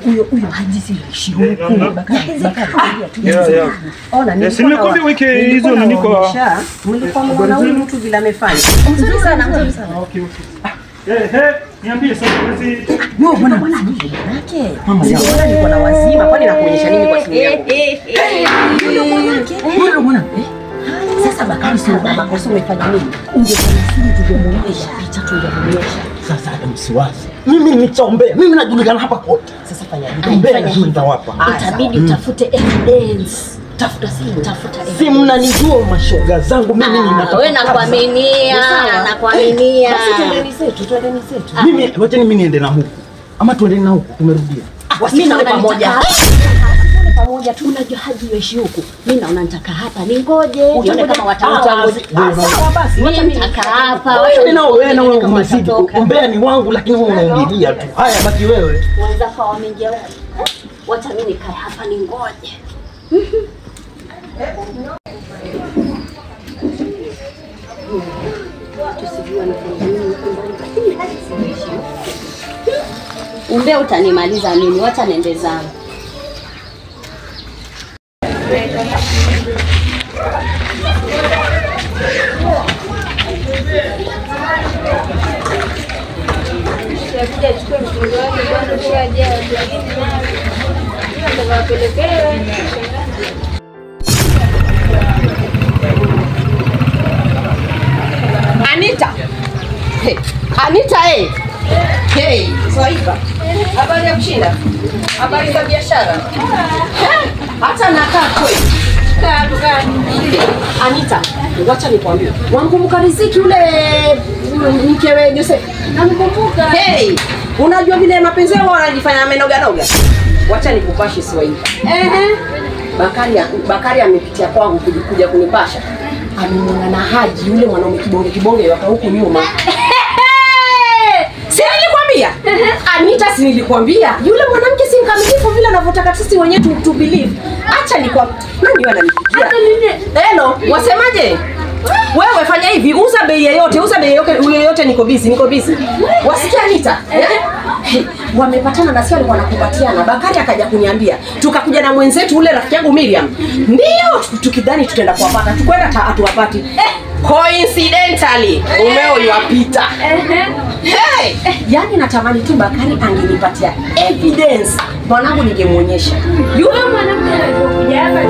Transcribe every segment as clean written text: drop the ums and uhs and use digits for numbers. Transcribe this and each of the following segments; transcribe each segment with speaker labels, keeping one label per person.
Speaker 1: Huyo Haji si ishi huku. Bakari.
Speaker 2: Yeah.
Speaker 1: Ona nini?
Speaker 2: Nimekuambia wiki hizo na niko.
Speaker 1: Mlikuwa mnaona huyu mtu vile amefanya. Mzuri sana, mzuri sana.
Speaker 2: Okay. Eh, niambie sasa hizi.
Speaker 1: Wewe bwana bwana yake. Mama niko na wazima, kwani nakuonyesha nini kwa simu yangu? Yule mwanamke. Sasa Bakari sio baba, kwa sababu umefanya nini? Ungefanya sisi tungemuonyesha picha, tungemuonyesha.
Speaker 3: Sasa hata msiwazi. Mimi nitaombea. Mimi najulikana hapa kote.
Speaker 1: Sasa fanya nini?
Speaker 3: Ombea lazima nitawapa.
Speaker 4: Itabidi utafute evidence. Tafuta simu, tafuta evidence.
Speaker 3: Si mnanijua mashoga zangu mimi ninataka.
Speaker 4: Wewe nakuaminia, nakuaminia.
Speaker 1: Basi twendeni zetu, twendeni zetu.
Speaker 3: Mimi wacha mimi niende na huku. Ama tuende na huku tumerudia.
Speaker 4: Mimi naona pamoja. Pamoja tu unajua Haji yoishi huku. Mimi naona nitaka hapa ningoje. Nione kama wataangoja.
Speaker 1: Sawa basi.
Speaker 4: Mimi nitaka hapa.
Speaker 3: Wewe na wewe na wewe umezidi. Umbea ni wangu lakini wewe unaingilia tu. Haya baki wewe.
Speaker 4: Wenzako wameingia wapi? Wacha mimi nikae hapa ningoje. Tusijua anafanya nini huko ndani lakini Haji siishi. Umbea utanimaliza mimi, wacha niende zangu.
Speaker 1: Anita. Hey. Anita eh. Hey, Swaiba. Habari ya kushinda? Habari za biashara? Hata nakaa kweli. Kaa. Anita, wacha nikwambie. Wankumbuka Riziki yule mkewe Joseph?
Speaker 5: Namkumbuka.
Speaker 1: Hey, unajua vile mapenzi yao wanajifanya menoga noga. Wacha nikupashe Swaiba. Ehe. Bakari amepitia kwangu kuja kunipasha. Amemwona na Haji yule mwanaume kibonge kibonge waka huku nyuma. Si nilikwambia? Anita, si nilikwambia? Yule mwanamke si mkamilifu vile anavyotaka sisi wenyewe tu believe. Acha nikwambie. Nani ananipigia? Hello, wasemaje? Wewe fanya hivi, uza bei yoyote, uza bei yoyote, niko busy, niko busy. Wasikia Anita? Wamepatana na sio walikuwa wanakupatiana. Bakari akaja kuniambia. Tukakuja na mwenzetu ule rafiki yangu Miriam. Ndio tukidhani tutaenda kuwapata. Tukwenda hatuwapati. Coincidentally, umeo yuwapita. Hey! Yaani natamani tu Bakari angenipatia evidence. Mwanangu ningemuonyesha.
Speaker 5: Yule mwanamke alipokuja hapa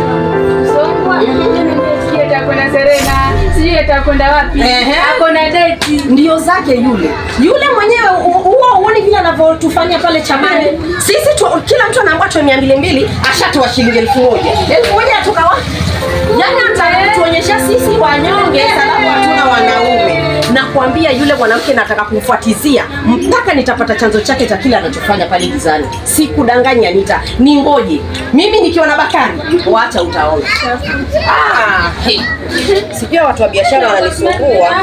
Speaker 5: Songwa, sijui atakwenda Serena, sijui atakwenda wapi. Ako na date.
Speaker 1: Ndio zake yule. Yule mwenyewe huo uone vile anavyotufanya pale chamani. Sisi kila mtu anaambiwa tu 200, ashatoa shilingi 1000. 1000 atoka wapi? Yaani atatuonyesha sisi wanyonge sababu hatuna wanaume. Nakwambia yule mwanamke nataka kumfuatizia mpaka nitapata chanzo chake cha kile anachofanya pale gizani. Sikudanganya Anita, ningoje. Mimi nikiwa na Bakari, waacha utaona. Hey. Sijui watu wa biashara wananisumbua.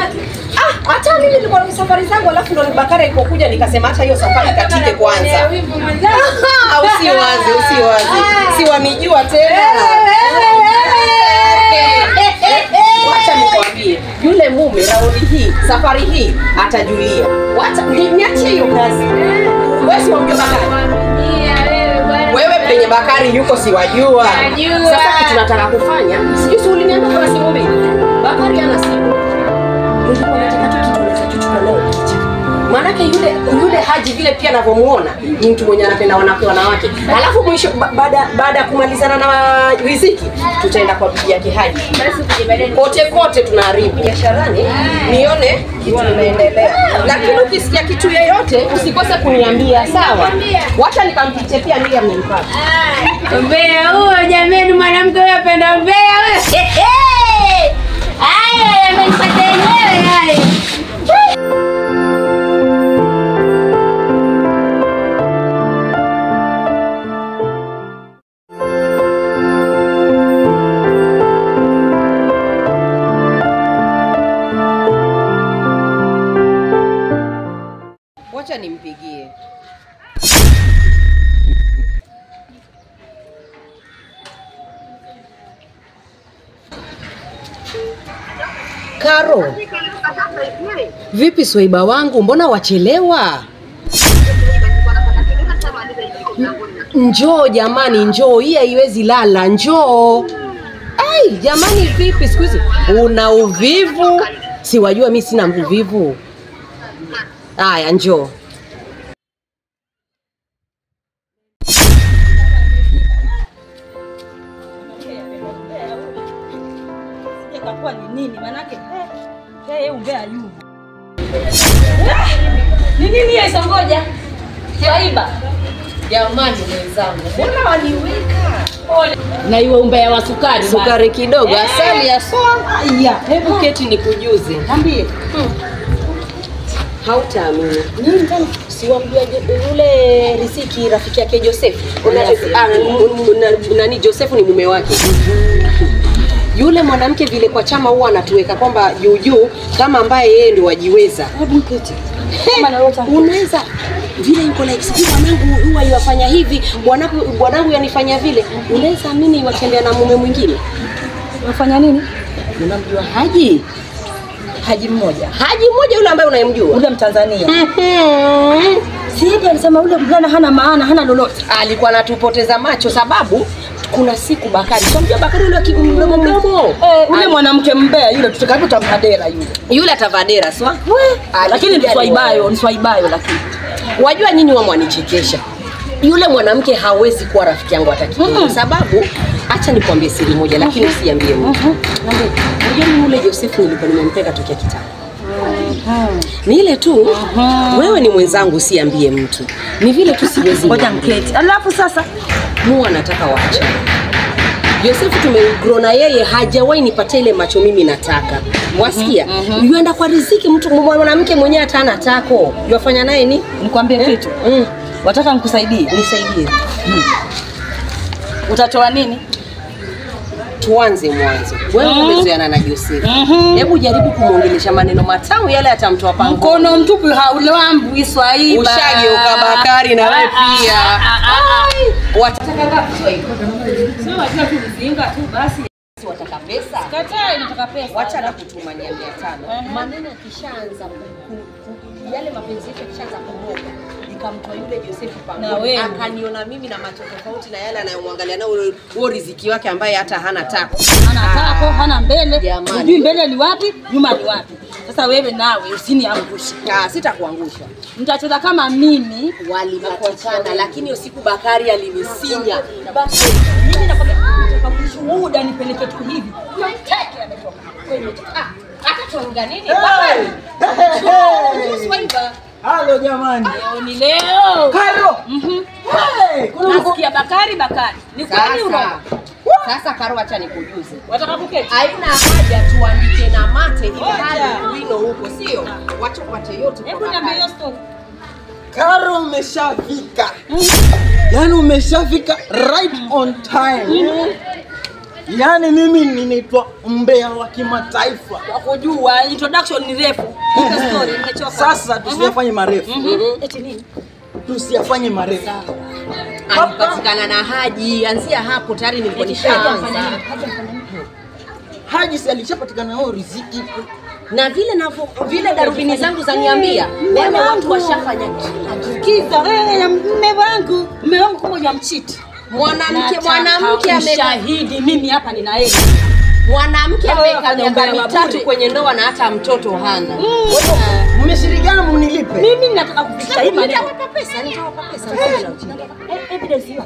Speaker 1: Hata mimi nilikuwa na safari zangu alafu ndo Bakari alipokuja nikasema acha hiyo safari katike kwanza. Usiwaze, usiwaze. Si wanijua tena. Wacha nikwambie, yule mume raundi hii, safari hii atajulia. Wacha niachie hiyo kazi. Wewe si wamjua Bakari? Wewe penye Bakari yuko siwajua. Sasa kitu nataka kufanya, sijui si uliniambia kuna simu mbili. Bakari ana simu. Nilikuwa nataka tu kitu unaweza kuchukua nao picha. Maanake yule Haji vile pia anavyomuona ni mtu mwenye anapenda wanawake. Alafu mwisho baada ya kumalizana na Riziki tutaenda kwa bibi yake Haji. Kote kote tunaharibu biasharani, nione kitu kinaendelea. Lakini ukisikia kitu yeyote usikose kuniambia, sawa? Wacha nikampitie pia Miriam nimpate.
Speaker 5: Mbea huo jamani, mwanamke huyo apenda mbea wewe. Haya yamenipata yenyewe haya.
Speaker 1: Wacha nimpigie. Karo, vipi Swaiba wangu, mbona wachelewa? Njoo jamani, njoo, hii haiwezi lala, njoo. Ai, jamani vipi siku hizi? Una uvivu? Si wajua mimi sina uvivu. Haya, njoo.
Speaker 6: Itakuwa ni nini manake? Yeye umbea yu. Ni nini hiyo isongoja? Swaiba.
Speaker 1: Jamani mwenzangu, mbona waniweka?
Speaker 6: Na iwe umbea wa sukari.
Speaker 1: Sukari kidogo, asali ya soa. Hebu keti nikujuze.
Speaker 6: Niambie.
Speaker 1: Hautaamini. Nini tena? Si wamjua yule Riziki rafiki yake Joseph. Nani Joseph ni mume wake. Yule mwanamke vile kwa chama huwa anatuweka kwamba juu juu kama ambaye yeye ndio wajiweza.
Speaker 6: Hebu keti.
Speaker 1: Unaweza vile yuko like sijui mwanangu huwa yuwafanya hivi, bwanangu yanifanya vile. Unaweza amini yuwatembea na mume mwingine?
Speaker 6: Unafanya nini?
Speaker 1: Unamjua Haji?
Speaker 6: Haji mmoja.
Speaker 1: Haji mmoja yule ambaye unayemjua.
Speaker 6: Ule Mtanzania. Si yeye alisema ule mvulana hana maana, hana lolote.
Speaker 1: Alikuwa anatupoteza macho sababu kuna siku Bakari. Sio mjua Bakari yule mdomo mdomo.
Speaker 6: Ule mwanamke mbea yule tutakapo tampadera yule.
Speaker 1: Yule atavadera swa?
Speaker 6: Lakini ni swaibayo, ni swaibayo lakini.
Speaker 1: Wajua nyinyi wa mwanichekesha. Yule mwanamke hawezi kuwa rafiki yangu hata kidogo. Sababu acha nikwambie siri moja lakini usiambie mtu. Unajua mimi yule Joseph nilikuwa nimempenda tokea kitambo. Ni ile tu wewe ni mwenzangu usiambie mtu. Ni vile tu siwezi.
Speaker 6: Ngoja mketi. Alafu sasa
Speaker 1: Mungu anataka waache. Joseph tumegrow na yeye hajawahi nipatia ile macho mimi nataka. Wasikia? Yuenda kwa Riziki mtu mwanamke mwenyewe hata ana tako. Yuafanya naye ni?
Speaker 6: Nikwambie kitu. Wataka nikusaidie?
Speaker 1: Nisaidie.
Speaker 6: Utatoa nini?
Speaker 1: Tuanze mwanzo. Wewe umezoeana na Joseph. Hebu jaribu kumuongelesha maneno matamu yale atamtoa pango.
Speaker 6: Mkono mtupu haulambwi Swaiba.
Speaker 1: Ushageuka Bakari na wewe pia. Wataka ngapi Swaiba?
Speaker 6: Sio wajua tu mzinga tu basi.
Speaker 1: Wataka pesa?
Speaker 6: Katai nataka pesa.
Speaker 1: Wacha na kutumania 500. Maneno yakishaanza yale mapenzi yetu yakishaanza kumoka, nikamtoa yule Joseph pango. Akaniona mimi na macho tofauti na yale anayomwangalia nao huo Riziki wake ambaye hata hana tako.
Speaker 6: Hana tako, hana mbele. Hujui mbele ni wapi, nyuma ni wapi. Sasa wewe nawe usiniangushe.
Speaker 1: Sitakuangusha.
Speaker 6: Mtacheza kama mimi
Speaker 1: walipatikana, lakini usiku Bakari alinisinya.
Speaker 6: Bakari, mimi nakwambia ushuhuda nipeleke tu hivi. Teke ametoka. Kwenye
Speaker 1: atatuanga nini? Bakari.
Speaker 3: Halo jamani.
Speaker 6: Leo ni leo.
Speaker 3: Karo. Hey, kuna
Speaker 6: nasikia Bakari Bakari. Ni kweli urongo?
Speaker 1: Sasa Karo acha nikujuze.
Speaker 6: Wataka kuketi?
Speaker 1: Haina haja tuandike na mate ili hali wino huko, sio? Wacha upate yote.
Speaker 6: Hebu niambie hiyo story.
Speaker 3: Karo umeshafika. Yaani umeshafika right on time. Yaani mimi ninaitwa mbea wa kimataifa.
Speaker 6: Kwa kujua introduction ni refu. Hiyo story nimechoka.
Speaker 3: Sasa tusiyafanye marefu.
Speaker 6: Eti nini?
Speaker 3: Tusiyafanye marefu.
Speaker 1: Alipatikana na Haji, anzia hapo tayari nilikuwa nishaanza.
Speaker 3: Haji si alishapatikana nao Riziki.
Speaker 1: Na vile navyo vile darubini zangu zaniambia, wale watu washafanya kila kitu.
Speaker 6: Kiza wewe na mume wangu kumbe hujamchiti.
Speaker 1: Mwanamke
Speaker 6: ameshahidi mimi hapa nina yeye.
Speaker 1: Mwanamke amekaa miaka mitatu kwenye ndoa na hata mtoto hana.
Speaker 3: Mmeshirikiana mnilipe.
Speaker 6: Mimi nataka kufikisha hii maneno.
Speaker 1: Nitawapa pesa, nitawapa pesa.
Speaker 6: Evidence hiyo.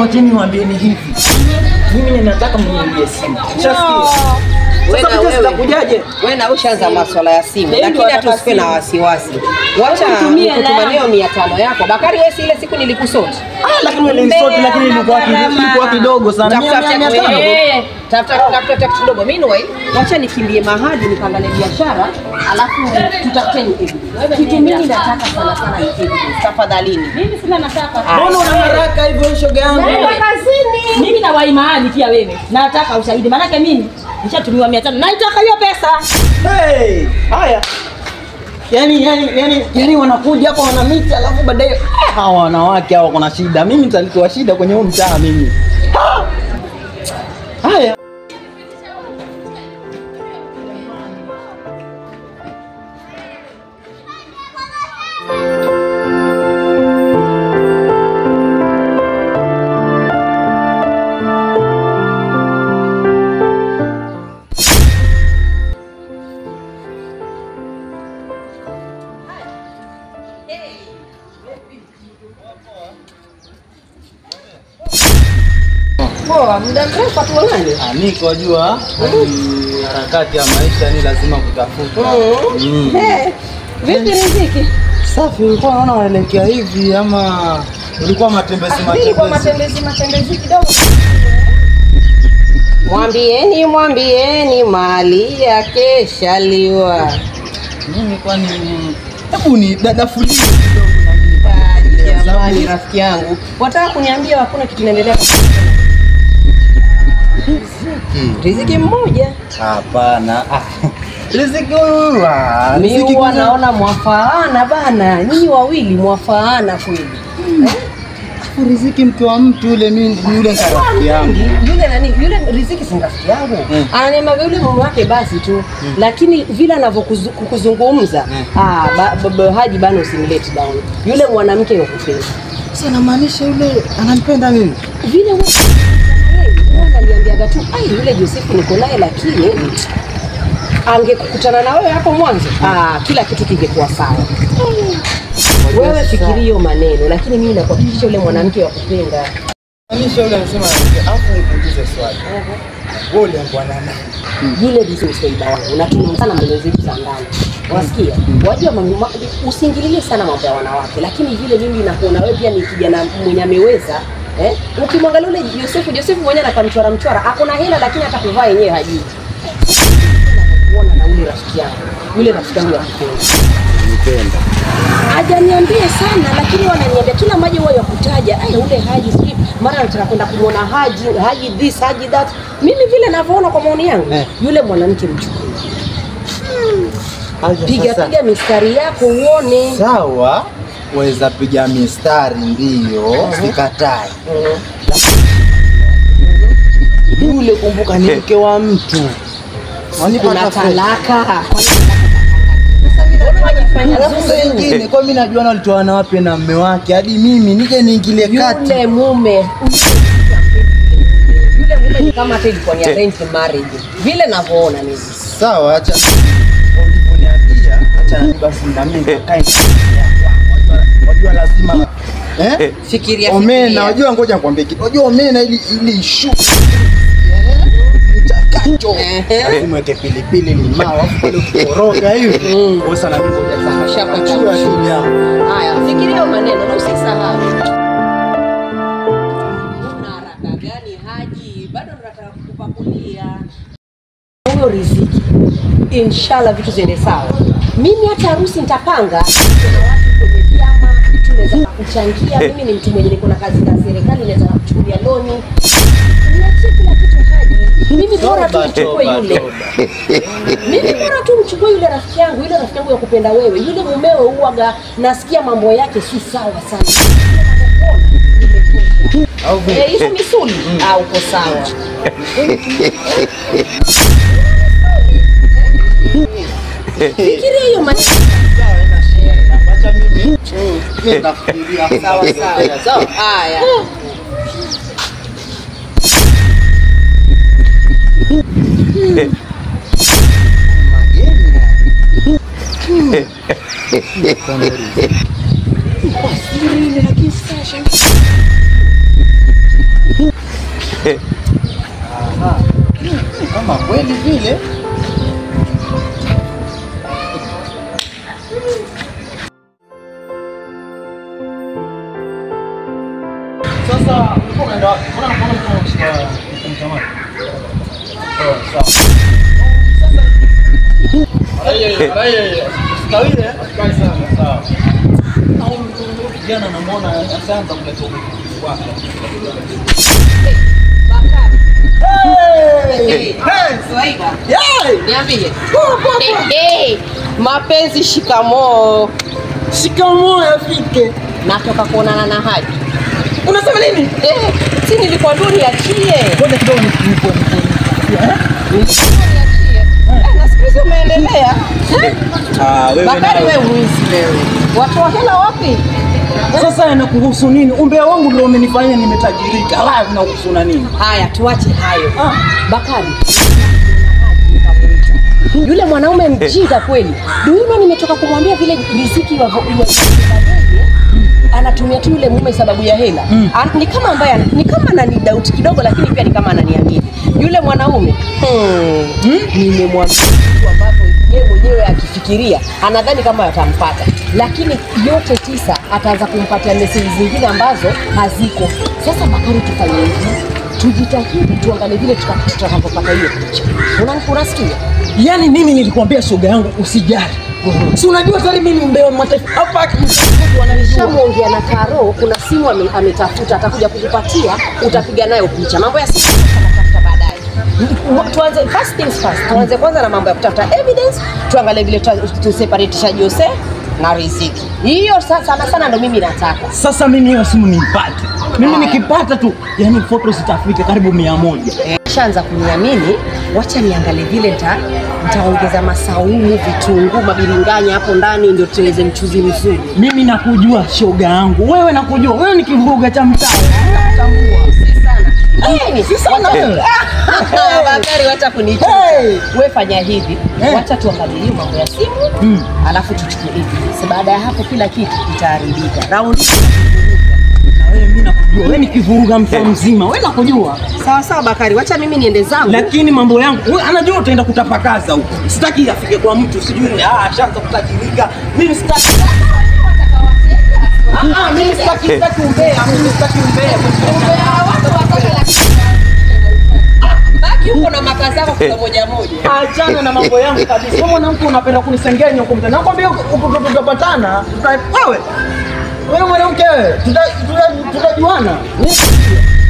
Speaker 3: Wacheni niwaambieni hivi. Mimi ninataka mniambie simu. Sasa wewe
Speaker 1: wewe na ushaanza masuala ya simu, lakini hata usiwe na wasiwasi. Wacha nikutumanie 500 yako. Bakari wewe si ile siku nilikusoti.
Speaker 3: Lakini nilisoti lakini ilikuwa kidogo sana.
Speaker 1: 500. Tafuta kitu kidogo. Mimi anyway, wacha nikimbie mahali nikaangalie biashara, alafu tutafuteni evidence. Kitu mimi nataka sana sana ni evidence. Tafadhalini.
Speaker 6: Mimi sina nataka.
Speaker 3: Mbona una haraka hivyo shoga yangu?
Speaker 1: Kazini.
Speaker 6: Mimi na wai mahali pia wewe. Nataka ushahidi. Maana mimi nishatumiwa 500. Naitaka hiyo pesa.
Speaker 3: Hey, haya. Yaani wanakuja hapa wanamita alafu baadaye hawa wanawake hawa kuna shida. Mimi nitalitoa shida kwenye huu mtaa mimi. Haya.
Speaker 1: Poa, muda mrefu hatuonani.
Speaker 3: Ah, niko wajua harakati ya maisha ni lazima kutafuta.
Speaker 1: Vipi riziki?
Speaker 3: Safi, ulikuwa unaona unaelekea hivi ama ulikuwa matembezi matembezi?
Speaker 1: Nilikuwa matembezi matembezi kidogo. Mwambieni, mwambieni mali yake shaliwa.
Speaker 3: Mimi kwani hebu ni dadafulie kidogo na mimi.
Speaker 1: Jamani rafiki yangu, wataka kuniambia hakuna kitu inaendelea? Riziki mmoja?
Speaker 3: Hapana. Riziki huyu.
Speaker 1: Mimi huwa naona mwafaana bana. Nyinyi wawili mwafaana kweli.
Speaker 3: Riziki mke wa mtu yule, mimi yule ni rafiki yangu.
Speaker 1: Yule nani? Yule Riziki si rafiki yangu. Ananiambia yule mume wake basi tu. Lakini vile anavyokuzungumza, Haji bana usimlete down. Yule mwanamke yokupenda.
Speaker 3: Sasa namaanisha yule ananipenda mimi.
Speaker 1: Vile wewe ananiambiaga tu, ai yule Josefu niko naye lakini angekukutana na wewe hapo mwanzo, kila kitu kingekuwa sawa. Wewe fikiria hiyo maneno, lakini mimi nakuhakikishia yule mwanamke wa kupenda.
Speaker 3: Maanisha yule anasema afu nikuulize swali. Wewe uliambiwa na nani?
Speaker 1: Yule ni msaiba wangu na tunaongea maneno zetu za ndani. Wasikia? Wajua usiingililie sana mambo ya wanawake, lakini vile mimi nakuona wewe pia ni kijana mwenye ameweza. Ukimwangalia yule Josefu mwenyewe anakamchora mchora, ako na hela lakini hata kuvaa yenyewe hajui. Nakuona na yule rafiki yangu. Yule rafiki yangu anakupenda.
Speaker 3: Nipenda.
Speaker 1: Hajaniambia sana lakini wananiambia kila mmoja huwa yakutaja, ai ule Haji sijui mara anataka kwenda kumuona Haji, Haji this, Haji that. Mimi vile ninavyoona kwa maoni yangu, yule mwanamke mchukue. Piga piga mistari yako uone.
Speaker 3: Sawa. Weza piga mistari ndio, sikatai. Yule kumbuka ni mke wa mtu.
Speaker 1: Kuna talaka.
Speaker 3: Alafu wengine kwa mimi najua walitoana wapi na mume wake hadi mimi nije niingilie kati.
Speaker 1: Yule mume ni kama hata ilikuwa ni arranged marriage. Vile ninavyoona mimi.
Speaker 3: Sawa, acha uliponiambia, acha basi na mimi nikae. Wajua lazima
Speaker 1: fikiria.
Speaker 3: Omena, wajua ngoja nikwambie kitu. Wajua omena ili ishuke. Mchakacho. Lazima weke pilipili limao afu pale ukikoroga hivi. Sasa na mimi ngoja sasa.
Speaker 1: Shapachua Haya, fikiria maneno na usisahau. Una haraka gani Haji? Bado nataka kukupakulia. Huyo Riziki. Inshallah vitu ziende sawa. Mimi hata harusi nitapanga. Tunaweza kuchangia. Mimi ni mtu mwenye niko na kazi za serikali, naweza kuchukulia loni. Niachie kila kitu Haji. Mimi bora tu mchukue yule. Mimi bora tu mchukue yule rafiki yangu, yule rafiki yangu ya kupenda wewe. Yule mumewe huaga nasikia mambo yake si sawa sana. Hizo misuli uko sawa. Fikiria hiyo maneno.
Speaker 3: Acha mimi nitafikiria.
Speaker 1: Sawa sawa. Haya. Kwa siri ile lakini sasa
Speaker 3: Aha. Kama kweli vile. Sasa ulikuwa unaenda wapi? Mbona nakuona mtu anashika mtamani? Sawa. Sasa sana sawa. Kijana namuona ashaanza kuleta ubuku wake.
Speaker 1: Hey! Swaiba. Niambie. Hey! Mapenzi shikamoo.
Speaker 3: Shikamoo afike.
Speaker 1: Natoka kuonana na Haji.
Speaker 3: Unasema nini?
Speaker 1: Si nilikwambia niachie.
Speaker 3: Ngoja kidogo nikupe.
Speaker 1: Niachie. Na siku hizi umeendelea.
Speaker 3: Wewe
Speaker 1: Bakari wewe mwizi wewe. Watoa hela wapi?
Speaker 3: Sasa inakuhusu nini? Umbea wangu ndio umenifanya nimetajirika. Hala inakuhusu na nini?
Speaker 1: Haya tuache hayo. Bakari. Yule mwanaume mjinga kweli. Do you know nimetoka kumwambia vile riziki wa anatumia tu yule mume sababu ya hela. Ni kama ambaye ni kama anani doubt kidogo, lakini pia ni kama ananiamini. Yule mwanaume nimemwambia kitu ambapo yeye mwenyewe akifikiria anadhani kama atampata, lakini yote tisa ataanza kumpatia message zingine ambazo haziko. Sasa Bakari, tufanye hivi, tujitahidi tuangalie vile tutakavyopata hiyo picha. Unasikia?
Speaker 3: Yaani mimi nilikwambia shoga yangu usijali. Si unajua tayari mimi mbeo mataifa hapa wananijua.
Speaker 1: Nishamuongea na Karo, kuna simu ametafuta, atakuja kukupatia, utapiga nayo picha. Mambo ya simu tutatafuta baadaye. Tuanze first things first. Tuanze kwanza na mambo ya kutafuta evidence, tuangalie vile tuseparatisha Jose na Riziki. Hiyo sana sana ndo mimi nataka.
Speaker 3: Sasa mimi hiyo simu niipate. Mimi nikipata tu, yani photo zitafika karibu 100.
Speaker 1: Shaanza kuniamini, wacha niangalie vile nitaongeza masaumu, vitunguu, mabiringanya hapo ndani ndio tutengeneze mchuzi mzuri.
Speaker 3: Mimi nakujua shoga yangu. Wewe nakujua. Wewe ni kivuruga cha mtaa.
Speaker 1: Si sana.
Speaker 3: Si sana wewe.
Speaker 1: Bakari, wacha kunichuka. Wewe fanya hivi, wacha tuangalie hiyo mambo ya simu, alafu tuchukue hivi. Baada ya hapo kila kitu kitaharibika. Round
Speaker 3: na wewe mimi nakujua. Wewe ni kivuruga mtaa mzima. Wewe nakujua.
Speaker 1: Sawa sawa Bakari, wacha mimi niende zangu.
Speaker 3: Lakini mambo yangu, wewe anajua utaenda kutapakaza huko. Sitaki afike kwa mtu, sijui ashaanza kutajirika. Mimi sitaki. Mimi sitaki umbea, mimi sitaki umbea.
Speaker 1: Watu wataka lakini baki huko na makazi yako kwa moja moja.
Speaker 3: Achana na mambo yangu kabisa. Wewe mwanamke unapenda kunisengenya huko mtaani. Nakwambia tutapatana. Wewe. Wewe mwanamke wewe, tutajuana.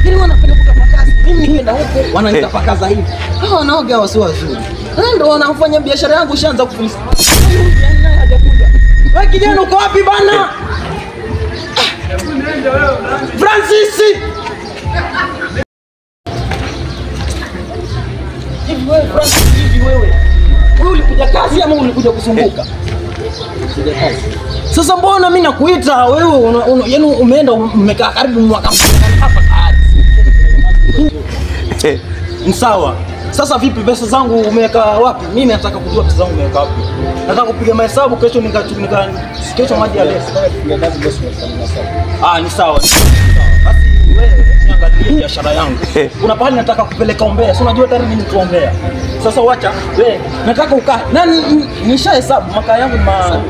Speaker 3: Mimi wanapenda kutapakaza. Mimi nikienda huko wananitapakaza hivi. Hawa wanaoga hawa si wazuri. Ndio wanafanya biashara yangu ishaanza kufilisi. Hajakuja. Wewe kijana uko wapi bana? Francis! Hivi wewe Francis, hivi wewe. Wewe ulikuja kazi ama ulikuja kusumbuka? Sasa mbona mimi nakuita wewe, yaani umeenda umekaa karibu mwaka hapa tayari. Sawa. Sasa vipi pesa zangu umeweka wapi? Mimi nataka kujua pesa zangu umeweka wapi. Nataka kupiga mahesabu kesho nika kesho maji ya lesa. Ni sawa. Basi wewe niangalie biashara yangu. Kuna pahali nataka kupeleka ombea. Si unajua tayari mimi mtu ombea. Sasa wacha wewe nataka ukae. Na nishahesabu makaa yangu ni ma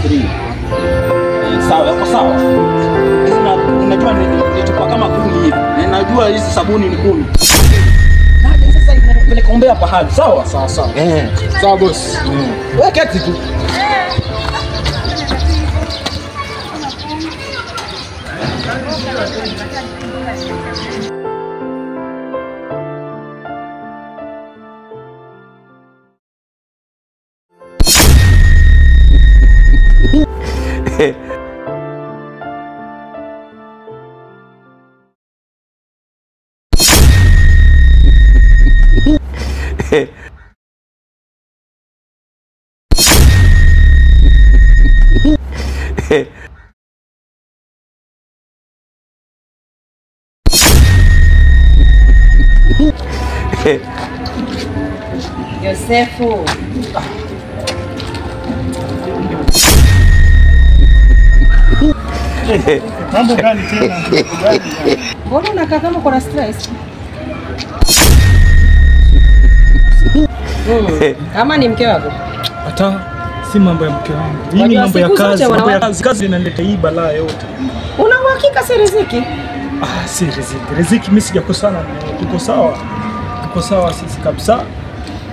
Speaker 3: 3. Sawa, yako sawa. Unajua ni chupa kama 10 hivi. Najua hizi sabuni ni 10. Naje sasa inapeleka ombea pahali. Sawa?
Speaker 7: Sawa sawa. Sawa boss.
Speaker 3: Wewe keti tu.
Speaker 1: Yosefu.
Speaker 2: Mambo gani tena?
Speaker 1: Mbona unakaa kama kuna stress? Kama ni mke wako?
Speaker 2: Hata si mambo ya mke wangu. Hii ni mambo ya kazi. Mambo ya kazi. Kazi inaleta hii balaa yote.
Speaker 1: Una uhakika si Riziki?
Speaker 2: Si Riziki. Riziki mimi sijakosana. Tuko sawa. Tuko sawa sisi kabisa.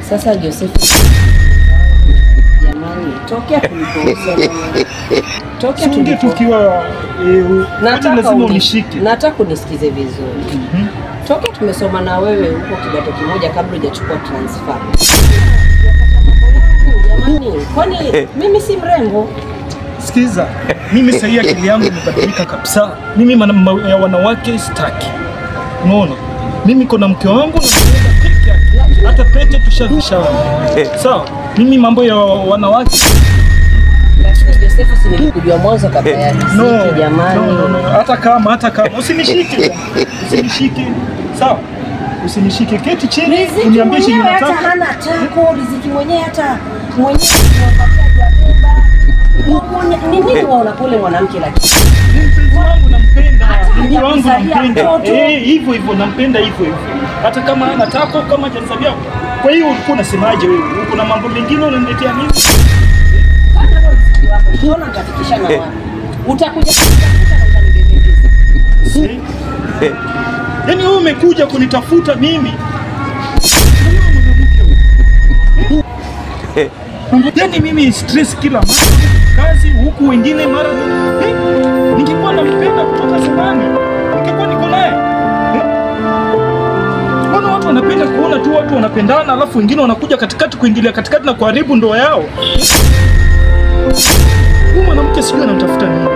Speaker 1: Sasa Joseph, jamani, tokea tulipousana. Tokea
Speaker 2: tukiwa nataka lazima unishike.
Speaker 1: Nataka unisikize vizuri. Tokea tumesoma na wewe huko kidato kimoja kabla hujachukua transfer. Jamani, kwani mimi si mrembo?
Speaker 2: Sikiza, mimi sasa akili yangu imebadilika kabisa. Mimi ya wanawake sitaki. Unaona? Mimi kuna mke wangu na peke yake. Hata pete tushavishana. Sawa? Mimi mambo ya wanawake.
Speaker 1: Lakini Josefu si nilikujua mwanzo kabla ya Riziki jamani.
Speaker 2: No. Hata kama usinishike. Usinishike. Sawa? Usinishike, keti chini uniambie chenye unataka.
Speaker 1: Hata hana tako, Riziki mwenyewe hata mwenyewe kumwangalia hajabeba. Ni nini waona kule mwanamke lakini?
Speaker 2: Mpenzi wangu nampenda. Mke wangu nampenda. Hivyo hivyo nampenda hivyo hivyo. Hata kama anataka kama hajanizalia. Kwa hiyo ulikuwa unasemaje wewe? Uko na mambo mengine unaniletea mimi?
Speaker 1: Kwanza wewe mziki wako, ukiona nitafikishana wapi? Utakuja kunitafuta na utanibembeleza.
Speaker 2: Yaani wewe umekuja kunitafuta mimi. Yaani mimi stress kila mara, kazi huku wengine mara. Ningekuwa nampenda kutoka zamani, ningekuwa niko naye. Mbona watu wanapenda kuona tu watu wanapendana alafu wengine wanakuja katikati kuingilia katikati na kuharibu ndoa yao? Huyu mwanamke sijui anamtafuta nini.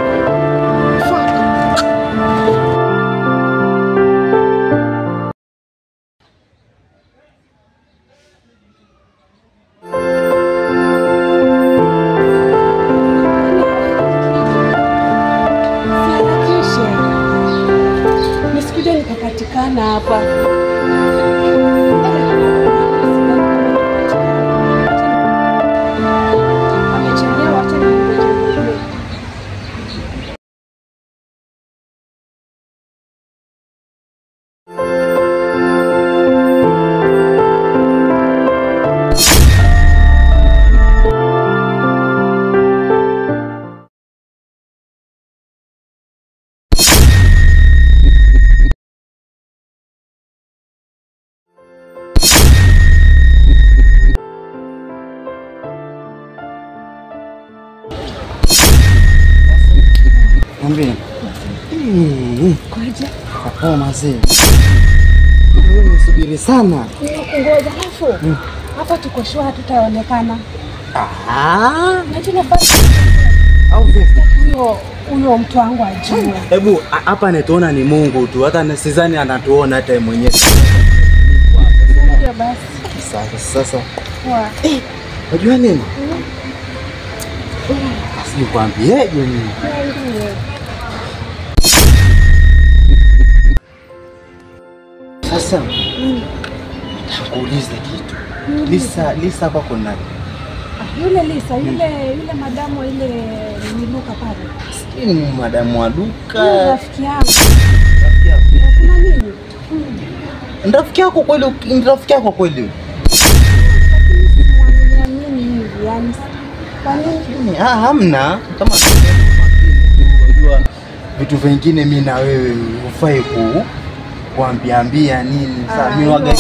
Speaker 6: Nisikuje nikapatikana hapa. Amechelewa tena.
Speaker 8: Niambie.
Speaker 6: Kwaje?
Speaker 8: Poa mazee. Wewe nisubiri sana.
Speaker 6: Ngoja alafu. Hapa tuko shua hatutaonekana.
Speaker 8: Ah.
Speaker 6: Na tunapata
Speaker 8: au vipi?
Speaker 6: Huyo mtu wangu ajue.
Speaker 8: Hebu hapa anatuona ni Mungu tu. Hata sidhani anatuona hata yeye mwenyewe.
Speaker 6: Ndio basi.
Speaker 8: Sasa.
Speaker 6: Poa.
Speaker 8: Unajua nini? Sikwambieje mimi. Sasa nitakuuliza kitu. Lisa kwako nani?
Speaker 6: Yule Lisa, yule madamu ile ni duka pale.
Speaker 8: Si ni madamu wa duka.
Speaker 6: Rafiki yangu. Rafiki yako. Kuna nini?
Speaker 8: Rafiki yako kweli? Rafiki yako kweli?
Speaker 6: Mimi hivi yani kwa nini?
Speaker 8: Hamna kama unajua vitu vingine mimi na wewe hufai kuambiambia nini. Sasa mimi waga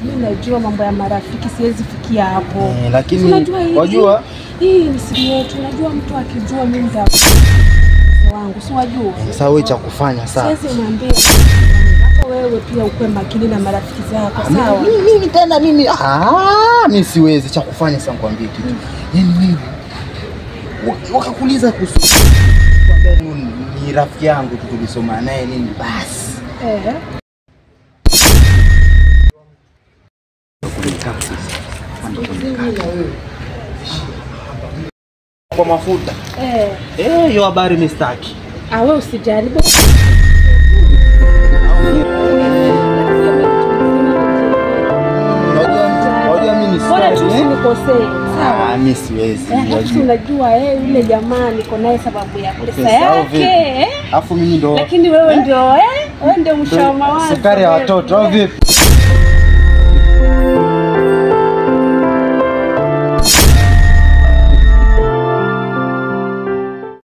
Speaker 6: mimi najua mambo ya marafiki siwezi fikia hapo.
Speaker 8: Lakini wajua
Speaker 6: hii ni siri yetu. Unajua mtu akijua mimi ndio wangu, si wajua.
Speaker 8: Sasa wewe cha kufanya sasa.
Speaker 6: Siwezi mwambie. Hata wewe pia ukue makini na marafiki zako, sawa?
Speaker 8: Mimi tena mimi mimi siwezi. Cha kufanya sasa nikwambie kitu. Yaani wewe wakakuuliza kuhusu kwambia ni rafiki yangu tu tulisoma naye nini basi. Kwa mafuta. Hiyo habari mimi sitaki.
Speaker 6: Wewe usijali.
Speaker 8: Unajua mimi ni
Speaker 6: bora tu usinikosee. Sawa.
Speaker 8: Mimi siwezi.
Speaker 6: Unajua yule jamaa niko naye sababu ya pesa yake.
Speaker 8: Alafu mimi ndo.
Speaker 6: Lakini wewe ndio wewe ndio mshama wangu.
Speaker 8: Sukari ya watoto au vipi?